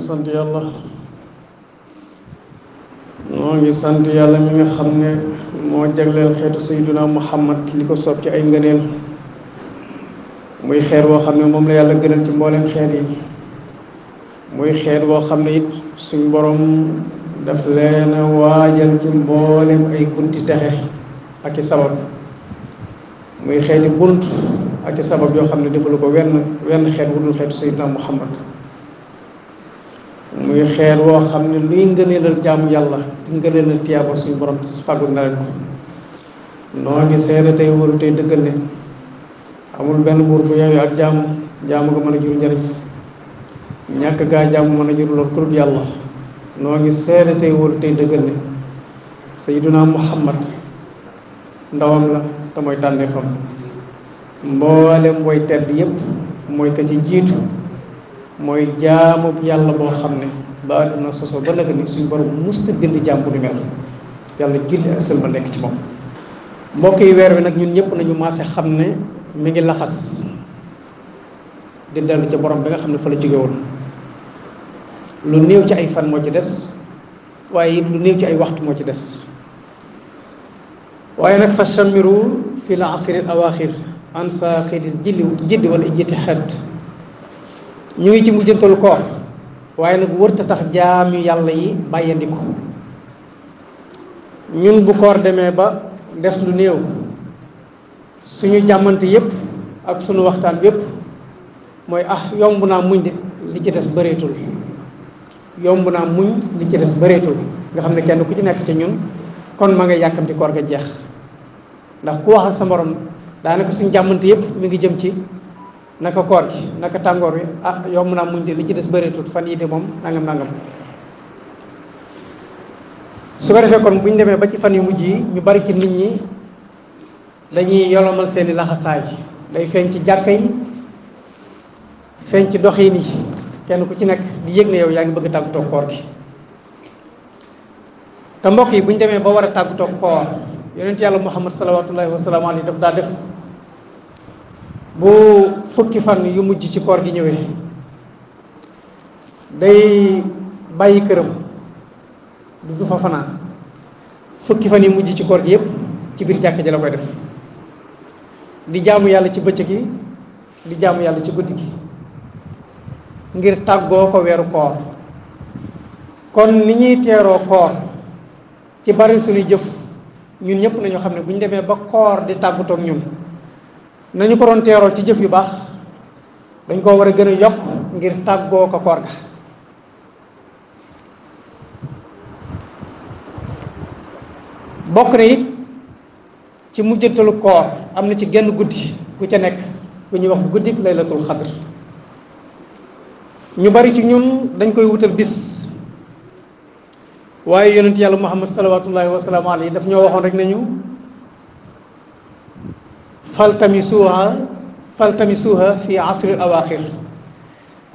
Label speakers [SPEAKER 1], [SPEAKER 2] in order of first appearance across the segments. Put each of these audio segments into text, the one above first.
[SPEAKER 1] sant yàlla noo ngi sant yàlla mi nga xam ne moo jagleel xeetu sayyiduna muhammad li ko soob ci ay ngëneel muy xeet woo xam ne moom la yàlla gënal ci mboolem xeet yi muy xeet woo xam ne it suñ borom daf leen a waajal ci mboolem ay bunti texe ak i sabab muy xeeti bunt ak i sabab yoo xam ne defalu ko wenn xeet wu dul xeetu sayyiduna muhammad muy xeet woo xam ne luy ngëneelal jaamu yàlla di ngëneelal tiyaaba suñu borom ci fàggul na leen ko noo ngi seede tey wóoru tey dëggal ne amul benn buur bu yooyu ak jaamu ko mën a jur njëriñ ñàkk gaa jaamu mën a jur lool ku dul yàlla noo ngi seede tey wóoru tey dëggal ne sayyiduna muhammad ndawam la te mooy tànneefam mboolem booy tedd yépp mooy ka ci jiitu mooy jaamu yàlla boo xam ne ba àdduna soso ba nag ni suñ borom musta bind jaam bu ni mel yàlla julli ak sëlma nekk ci moom mbokk yi weer wi nag ñun ñëpp nañu maase xam ne mi ngi laxas di dellu ca borom bi nga xam ne fa la jóge woon lu néew ci ay fan moo ci des waaye it lu néew ci ay waxtu moo ci des waaye nag fa shamiru fi la asri al awaxir an saaxidil jiddi wala ijtihaad ñu ngi ci mujjantalu koor waaye nag wërta tax jaamu yàlla yi bàyyandiku ñun bu koor demee ba des lu néew suñu jàmmante yépp ak suñu waxtaan yépp mooy yomb naa muñ de li ci des bëreetul yomb naa muñ li ci des bëreetul nga xam ne kenn ku ci nekk ci ñun kon ma nga yàkkamti koor ga jeex ndax ku wax ak sa morom daanaka suñu jàmmante yépp mi ngi jëm ci naka koor gi naka tàngoor wi yomb naa muñ de li ci des bëreetut fan yii de moom nangam su ko defee kon bu ñu demee ba ci fan yu mujj yi ñu bari ci nit ñi dañuy yolomal seeni laxasaay day feeñ ci jàkka yi feeñ ci doxiin yi kenn ku ci nekk di yëg ne yow yaa ngi bëgg tàggatoo koor gi te mbokk yi bu ñu demee ba war a tàggatoo koor yonent yàlla muhammad salawatullahi wasalaamu alayhi daf daa def bu fukki fan yu mujj ci koor gi ñëwee day bàyyi këram du fa fanaan fukki fan yu mujj ci koor gi yépp ci biir jàkka ji la koy def di jaamu yàlla ci bëccëg gi di jaamu yàlla ci guddi gi ngir tàggoo ko weeru koor kon ni ñuy teeroo koor ci bari suñuy jëf ñun ñëpp nañu xam ne bu ñu demee ba koor di tàggatoog ñun nañu ko doon teeroo ci jëf yu baax dañ koo war a gën a yokk ngir tàggoo ko koor ga bokk na it ci mujjantalu koor am na ci genn guddi ku ca nekk bu ñuy wax guddi laylatul xadr ñu bari ci ñun dañ koy wutal bis waaye yonent yàlla muhammad salawatullahi wasalaamu alayhi daf ñoo waxoon rek nañu faltamisuha fi asril awaxir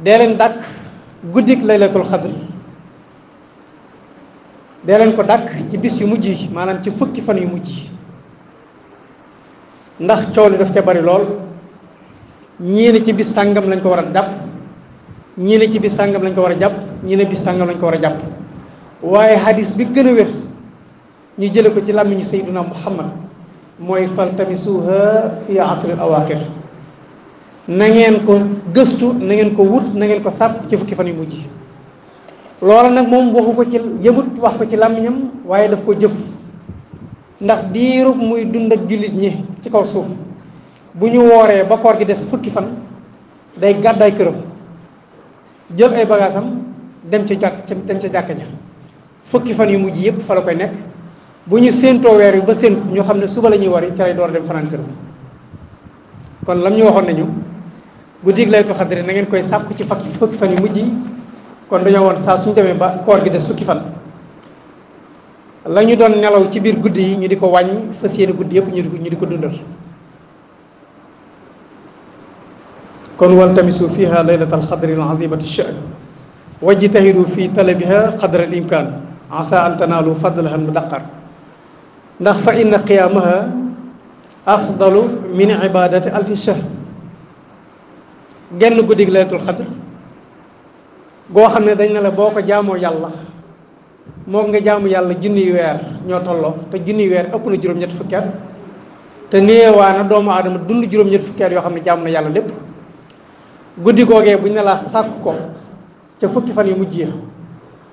[SPEAKER 1] dee leen dàkk guddik laylatul xadr dee leen ko dàkk ci bis yu mujj yi maanaam ci fukki fan yu mujj yi ndax coow li daf ca bari lool ñii ne ci bis sàngam lañ ko war a jàpp ñii ne ci bis sàngam lañ ko war a jàpp ñii ne bis sàngam lañ ko war a jàpp waaye hadis bi gën a wér ñu jële ko ci làmmiñu sayyiduna muhammad mooy faltamisuha fi asril awaxir na ngeen ko gëstu na ngeen ko wut na ngeen ko sàpp ci fukki fan yu mujj loola nag moom waxu ko ci yëmut wax ko ci làmmiñam waaye daf ko jëf ndax diirub muy dund ak jullit ñi ci kaw suuf bu ñu wooree ba koor gi des fukki fan day gàddaay këram jël ay bagaasam dem ca jàkka ja fukki fan yu mujj yëpp fa la koy nekk bu ñu séentoo weer yi ba séentu ñu xam ne suba la ñuy wari ca lay door dem fanaan këram kon lam ñu waxoon nañu guddi laylatul xadr na ngeen koy sàkku ci fukki fan yu mujj yi kon dañoo woon saa suñu demee ba koor gi des fukki fan la ñu doon nelaw ci biir guddi yi ñu di ko wàññi fas yéene guddi yëpp ñu di ko dundal kon waltamisu fiha laylatal xadri al azimati sha'n wajtahidu fi talabiha qadra al imkan asa an tanaalu fadlaha al mudaqar ndax fa inna qiyaamaha afdalu min ibadati alfi shahr genn guddig laylatul xadr goo xam ne dañ ne la boo ko jaamoo yàlla moo nga jaamu yàlla junniy weer ñoo tolloo te junniy weer ëpp na juróom-ñett fukki at te néewaana doomu aadama dund juróom-ñett fukki at yoo xam ne jaamu na yàlla lépp guddi googee buñ ne laa sàkk ko ca fukki fan yu mujj ya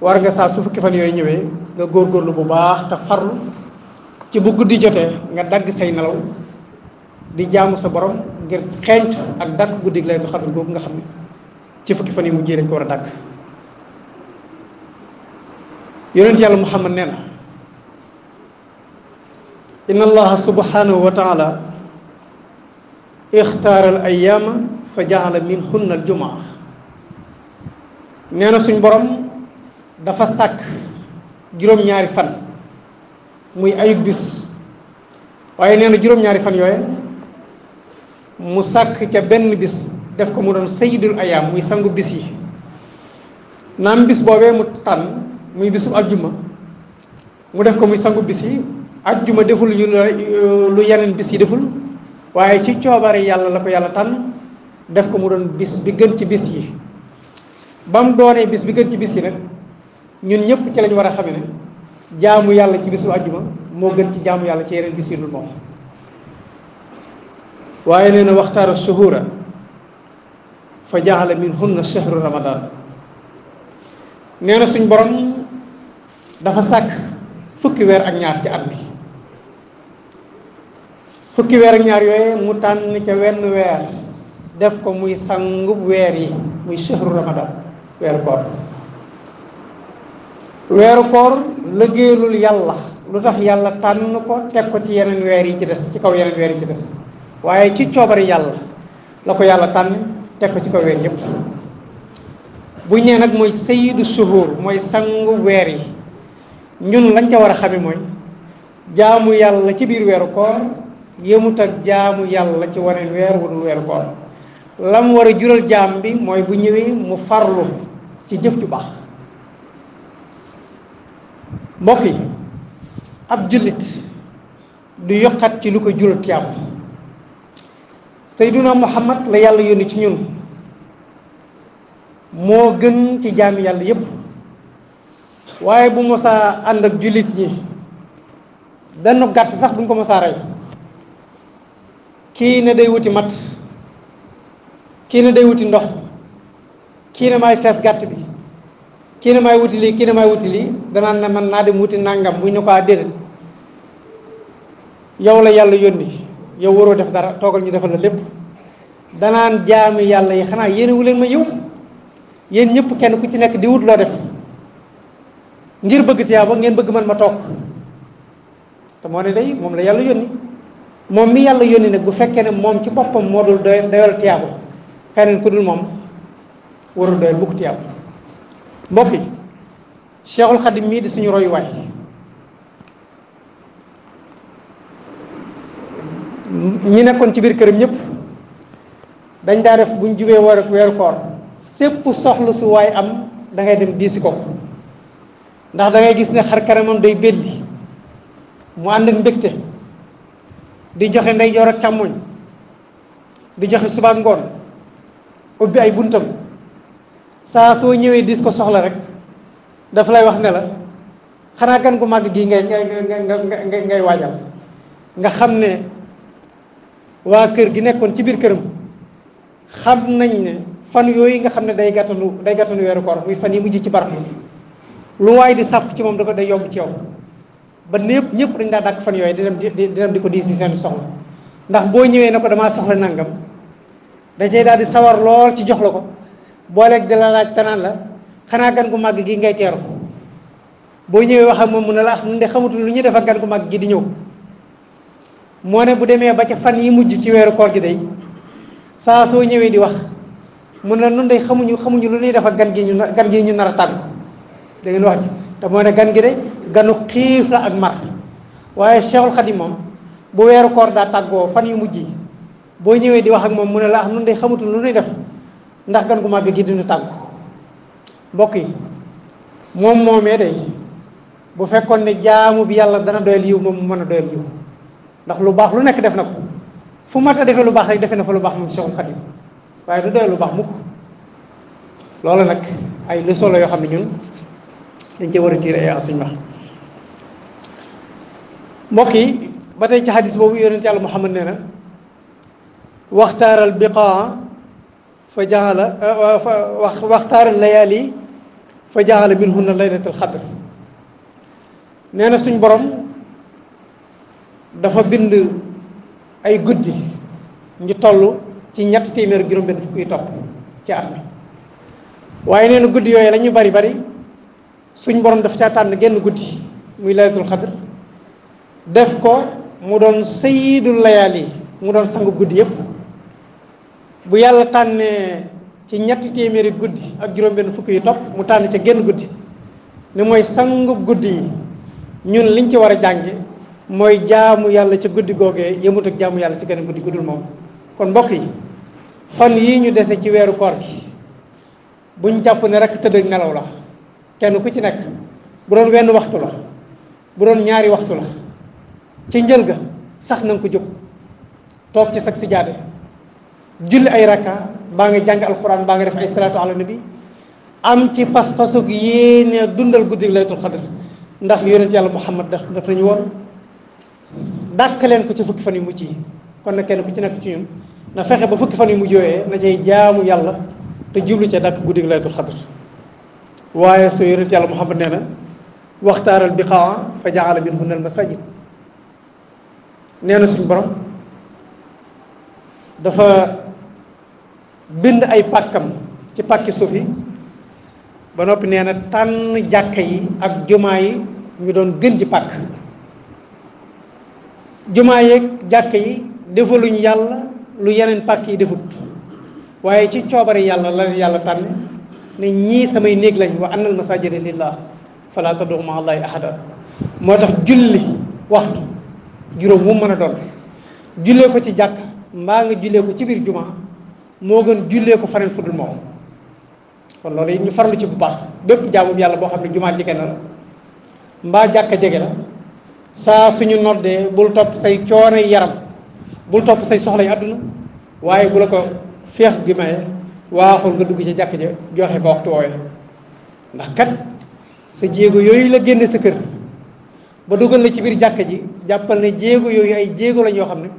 [SPEAKER 1] war nga saa su fukki fan yooyu ñëwee nga góorgóorlu bu baax te farlu ci bu guddi jotee nga dagg say nelaw di jaamu sa borom ngir xeeñtu ak dagg guddi gi laytu xadr googu nga xam ne ci fukki fan yu mujj yi dañ ko war a dagg yonent yàlla Muhammad nee na inna allaha subhanahu wa taala ixtaara al ayaama fa jaala minhunna al jumaa nee na suñ borom dafa sàkk juróom-ñaari fan muy ayub bis waaye nee na juróom-ñaari fan yooye mu sàkk ca benn bis def ko mu doon sayyidul ayaam muy sangu bis yi naam bis boobee mu tànn muy bisu ajjuma mu def ko muy sangu bis yi ajjuma deful lu yeneen bis yi deful waaye ci coobare yàlla la ko yàlla tànn def ko mu doon bis bi gën ci bis yi ba mu doonee bis bi gën ci bis yi nag ñun ñëpp ci lañ war a xame ne jaamu yàlla ci bisu ajjuma moo gën ci jaamu yàlla ci yeneen bis yi dul moom waaye nee na waxtaara shuhura fa jaala minhunna shahru ramadan nee na suñ borom dafa sàkk fukki weer ak ñaar ci at bi fukki weer ak ñaar yooyu mu tànn ca wenn weer def ko muy sangub weer yi muy shahru ramadan weeru koor liggéeyalul yàlla lu tax yàlla tànn ko teg ko ci yeneen weer yi ci des ci kaw yeneen weer yi ci des waaye ci coobari yàlla la ko yàlla tànn teg ko ci kaw weer yépp bu ñee nag mooy sayyidu shuhur mooy sangu weer yi ñun lañ ca war a xame mooy jaamu yàlla ci biir weeru koor yëmut ak jaamu yàlla ci waneen weer wudul weeru koor lam war a jural jaam bi mooy bu ñëwee mu farlu ci jëf ju baax mbokk yi ab jullit du yokkat ci lu ko jural tiyaab Seyduna Muhammad la yàlla yónni ci ñun moo gën ci jaami yàlla yépp waaye bu mosaa ànd ak jullit ñi benn gàtt sax bu ñu ko mosaa rey kii ne day wuti mat kii ne day wuti ndox kii ne maay fees gàtt bi kii ne maay wuti lii kii ne maay wuti lii danaan ne man naa dem wuti nàngam bu ñu ko déedéet yow la yàlla yónni yow waroo def dara toogal ñu defal la lépp danaan jaami yàlla yi xanaa yéene wu leen ma yow yéen ñëpp kenn ku ci nekk di wut loo def ngir bëgg tiyaaba ngeen bëgg man ma toog te moo ne day moom la yàlla yónni moom mi yàlla yónni nag bu fekkee ne moom ci boppam moo dul doyal tiyaaba keneen ku dul moom warul doyal bukk tiyaaba mbokk yi Cheikhul Khadim mii di suñu royuwaay ñi nekkoon ci biir këram ñëpp dañ daa def buñ jubee weeru koor sépp soxla su waay am da ngay dem diisi ko ndax da ngay gis ne xar kanamam day belli mu ànd ak mbégte di joxe ndeyjoor ak càmmoñ di joxe suba ak ngoon ubbi ay buntam saa soo ñëwee diis ko soxla rek dafa lay wax ne la xanaa gan gu màgg gii ngay waajal nga xam ne waa kër gi nekkoon ci biir këram xam nañ ne fan yooyu nga xam ne day gàttanu weeru koor muy fan yi mujj ci barab lu waay di sàpp ci moom dafa day yomb ci yow ba ñëpp dañ daa dàkk fan yooyu di dem di ko diis si seen soxla ndax boo ñëwee ne ko damaa soxla nangam da cay daal di sawar lool ci jox la ko booleeg di la laaj tanaan la xanaa gan gu màgg gi ngay teeru boo ñëwee wax ak moom mu ne la mun de xamatul lu ñuy def ak gan gu màgg gi di ñëw moo ne bu demee ba ca fan yi mujj ci weeru koor gi day saa soo ñëwee di wax mun na nun day xamuñu lu ñuy def ak gan gi ñu nar a tàgg da ngeen wax ci te moo ne gan gi de ganu xiif la ak mar waaye Cheikhul Khadim moom bu weeru koor daa tàggoo fan yu mujj yi boo ñëwee di wax ak moom mu ne la nun day xamatul lu ñuy def ndax gan gu màgg gi duñu tàgg mbokk yi moom moomee day bu fekkoon ne jaamu bi yàlla dana doyal yiw moom mu mën a doyal yiw ndax lu baax lu nekk def na ko fu mat a defee lu baax rek defe na fa lu baax moom Cheikhul Khadim waaye du doyal lu baax mukk loolu nag ay leçon la yoo xam ne ñun dañ cee war a tirer ay enseignement mbokk yi ba tey ci xadis boobu yonent yàlla Muhammad nee na waxtaaral biqaa fa jaxala waxtaaral layaali fa jaxala minhunna laylatul xadr nee na suñ borom dafa bind ay guddi ñu toll ci 300 juróom-benn fukk yu topp ci at mi waaye nee na guddi yooyu la ñuy bari bari suñ borom daf caa tànn genn guddi muy laylatul xadr def ko mu doon sayyidul layaali mu doon sangu guddi yépp bu yàlla tànnee ci 300 guddi ak juróom-benn fukk yu topp mu tànn ca genn guddi ne mooy sangu guddi yi ñun liñ ci war a jànge mooy jaamu yàlla ci guddi googee yëmut ak jaamu yàlla ci genn guddi guddul moom kon mbokk yi fan yii ñu dese ci weeru koor gi buñ jàpp ne rek tëdd ak nelaw la kenn ku ci nekk bu doon wenn waxtu la bu doon ñaari waxtu la ci njël ga sax na nga ko jóg toog ci sag si jaade julli ay rakka baa nga jàng alquran baa nga def ay salaatu ala nabi am ci pas-pasug yéene dundal guddi laylatul xadr ndax yonent yàlla Muhammad daf nañu woon dàkk leen ko ci fukki fan yu mujj yi kon nag kenn ku ci nekk ci ñun na fexe ba fukki fan yu mujj yooyee na cay jaamu yàlla te jublu ca dàkk guddi laylatul xadr waaye soo yonent yàlla Muhammad nee na waxtaaral biqaa fa jaala minhunna al masajid nee na suñ borom dafa bind ay pàkkam ci pàkki suuf yi ba noppi nee na tànn jàkka yi ak jumaa yi ñu doon gën ji pàkk jumaa yeeg jàkka yi defaluñ yàlla lu yeneen pàkk yi defut waaye ci coobare yàlla la yàlla tànn ne ñii samay néeg lañ wa annal masajida lillah fala tad'u ma'a allahi ahada moo tax julli waxtu juróom mu mën a doon jullee ko ci jàkk mbaa nga jullee ko ci biir jumaa moo gën jullee ko faneen fudul moom kon loolu it ñu farlu ci bu baax bépp jaamu yàlla boo xam ne jumaa jege na la mbaa jàkka jege la saa suñu noddee bul topp say coono yaram bul topp say soxla yi àdduna waaye bu la ko feex gi maye waaxul nga dugg ci jàkk ja joxe ko waxtu woowe ndax kat sa jéego yooyu la génne sa kër ba dugal la ci biir jàkka ji jàppal ne jéego yooyu ay jéego la ñoo xam ne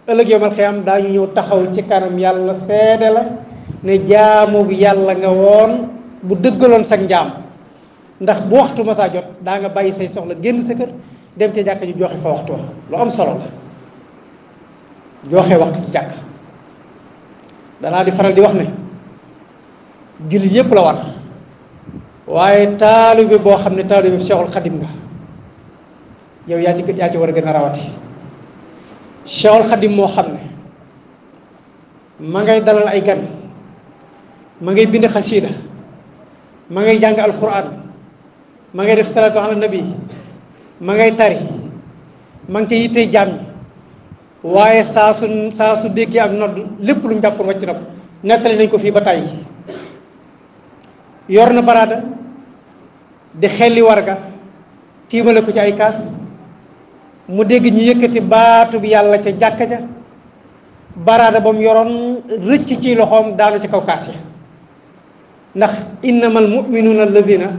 [SPEAKER 1] ëllëg yawmal xiyaam daañu ñëw taxaw ci kanam yàlla seede la ne jaamu bi yàlla nga woon bu dëggaloon sag njaam ndax bu waxtu ma saa jot daa nga bàyyi say soxla génn sa kër dem ca jàkka ji joxe fa waxtu wa lu am solo la joxe waxtu ci jàkk danaa di faral di wax ne jullit yépp la war waaye taalibe boo xam ne taalibe Cheikhul Xadim nga yow yaa ci war a gën a rawati Cheikhul Xadim moo xam ne ma ngay dalal ay gan ma ngay bind xasiida ma ngay jàng alquran ma ngay def salaatu ala nabi ma ngay tari ma ngi ca yittee jaam ñi waaye saa su déggee ak nodd lépp lu ñu jàppoon wàcc na ko nettali nañ ko fii ba tàyyi yor na baraada di xelli warga tiimale ko ci ay kaas mu dégg ñu yëkkati baatu bi yàlla ca jàkka ja baraada ba mu yoroon rëcc ci loxoom daanu ci kaw kaas ya ndax innamal mu'minuuna alladina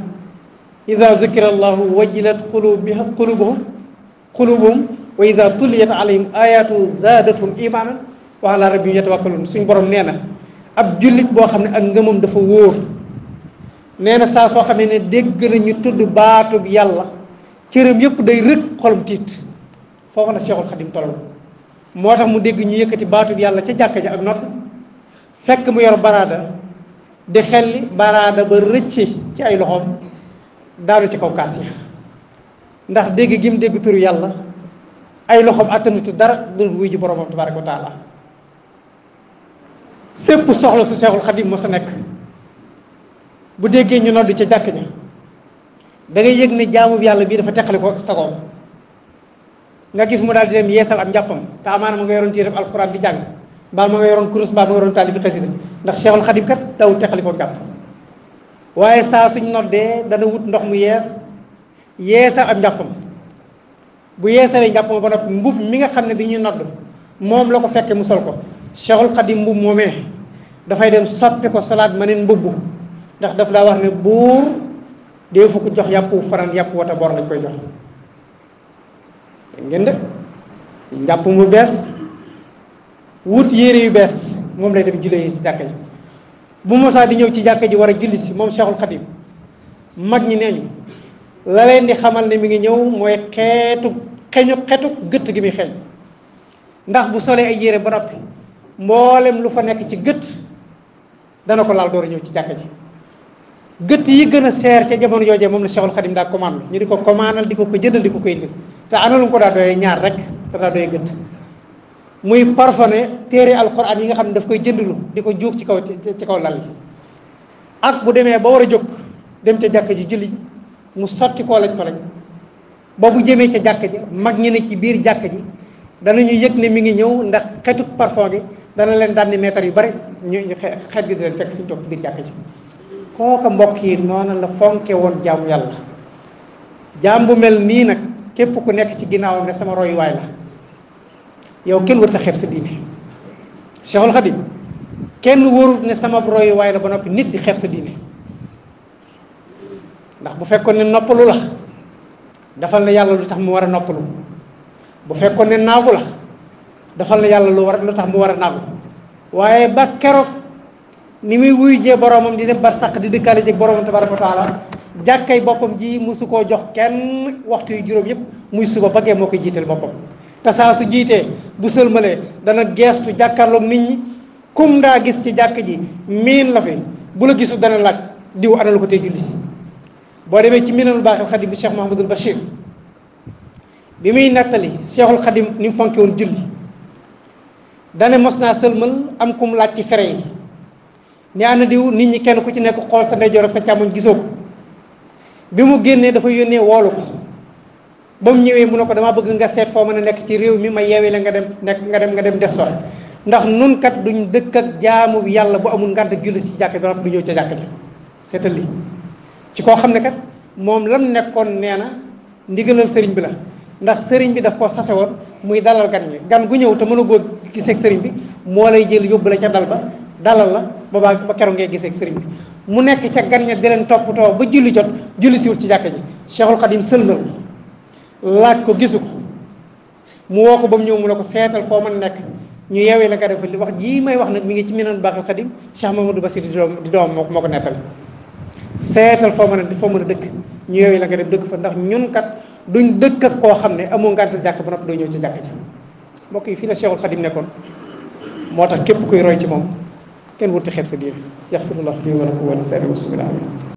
[SPEAKER 1] ida zukira allahu wajilat qulubuhum wa ida tuliyat alayhim ayatu zaadatum imanan wa ala rabbihim yatawakkalun suñ borom nee na ab jullit boo xam ne ak ngëmam dafa wóor nee na saa soo xamee ne dégg nañu tudd baatub yàlla cëram yëpp day rëkk xolum tiit foofu la Cheikhul Khadim toll moo tax mu dégg ñu yëkkati baatub yàlla ca jàkka ja ak nodd fekk mu yor baraada di xelli baraada ba rëcc ci ay loxoom daanu ci kaw kaas yi ndax dégg gi mu dégg turu yàlla ay loxoom attanutu dara du wuy ji boromam tabaraka wa taala sépp soxla su Cheikhul Khadim moo sa nekk bu déggee ñu nodd ca jàkk ja da ngay yëg ne jaamu yàlla bii dafa teqali ko sagoom nga gis mu daal di dem yeesal am njàppam te amaana ma nga yoroon téereb alquran di jàng mbaa ma nga yoroon kurus mbaa ma nga yoroon taalifi xasida ndax Cheikhul Khadim kat daw teqali ko jàpp waaye saa suñ noddee dana wut ndox mu yeesal am njàppam bu yeesalee njàppam ba noppi mbub mi nga xam ne bi ñu nodd moom la ko fekkee mu sol ko Cheikhul Khadim mbub moomee dafay dem soppi ko salaat ma neen mbubb ndax daf daa wax ne buur dee fu ko jox yàpp faran yàpp wata bor lañ koy jox ngeen de njàpp mu bees wut yére yu bees moom lay dem jullee yi si jàkka ji bu mosaa di ñëw ci jàkka ji war a julli si moom Cheikhul Khadim mag ñi nee ñu la leen di xamal ne mi ngi ñëw mooy xeetu gëtt gi muy xeeñ ndax bu solee ay yére ba noppi mboolem lu fa nekk ci gëtt dana ko laal door a ñëw ci jàkka ji gëtt yi gën a seer ca jamono joojee moom la Cheikhul Khadim daa commande ñu di ko commandal di ko jëndal di ko koy indil te analu ko daa doyee ñaar rek te daa doyee gëtt muy parfane téere alxuraan yi nga xam ne daf koy jëndlu di ko juug ci kaw lal yi ak bu demee ba war a jóg dem ca jàkka ji julli mu sotti koo lañ ko lañ ba bu jëmee ca jàkka ji mag ñi ne ci biir jàkka ji danañu yëg ne mi ngi ñëw ndax xetu parfum gi dana leen dànni meetar yu bari ñu xet gi di leen fekk fi ñu toog ci biir jàkka ji kooka mbokk yi noonu la fonke woon jaamu yàlla jaam bu mel nii nag képp ku nekk ci ginnaawam ne sama royuwaay la yow kenn warut a xeeb sa diine Cheikhul Khadim kenn warut ne sama royuwaay la ba noppi nit di xeeb sa diine ndax bu fekkoon ne noppalu la dafal na yàlla lu tax mu war a noppalu bu fekkoon ne naagu la dafal na yàlla lu tax mu war a naagu waaye ba keroog ni muy wuy jee boromam di dem bar sàq di dëkkaale jeeg boromam tabaraka wa taala jàkkay boppam ji musu koo jox kenn waxtu yu juróom yëpp muy suba bëggee moo koy jiital boppam te saa su jiitee bu sëlmalee dana geestu jàkkaarloog nit ñi kum daa gis ci jàkk ji miin la fi bu la gisul dana laaj diw ana lu ko tey julli si boo demee ci Minanul Baaxil Xadim bu Cheikh Mahamadul Bachir bi muy nettali Cheikhul Khadim ni mu fonke woon julli dane mos naa sëlmal am kum laaj ci fere yi ne ana diw nit ñi kenn ku ci nekk xool sa ndeyjoor ak sa càmmoñ gisoo ko bi mu génnee dafa yónnee woolu ko ba mu ñëwee mu ne ko damaa bëgg nga seet foo mën a nekk ci réew mi ma yeewee la nga dem des sore ndax nun kat duñ dëkk ak jaamu yàlla bu amul ngànt julli ci jàkk ba du ñëw ca jàkk ja seetal li ci koo xam ne kat moom lam nekkoon nee na ndigalal sëriñ bi la ndax sëriñ bi daf koo sase woon muy dalal gan ñi gan gu ñëw te mën a boo gisee ak sëriñ bi moo lay jël yóbbu la ca dal ba dalal la ba keroog ngay gisee ak sëriñ bi mu nekk ca gan ña di leen toppatoo ba julli jot julli siwul ci jàkk ji Cheikhul Khadim sëlmal laaj ko gisu ko mu woo ko ba mu ñëw mu ne ko seetal foo mën nekk ñu yeewee la nga def li wax jii may wax nag mi ngi ci Minanul Baaxil Xadim Cheikh Mamadou Bassir di doom moo ko nettal seetal foo mën a dëkk ñu yeewee la nga def dëkk fa ndax ñun kat duñ dëkk ak koo xam ne amoo ngànt jàkk ba noppi doo ñëw ci jàkk ji mbokk yi fii la Cheikhul Khadim nekkoon moo tax képp kuy roy ci moom kenn wuti xeeb sa diine yaxfirullah li wa lakum wa li saa'iril muslimiin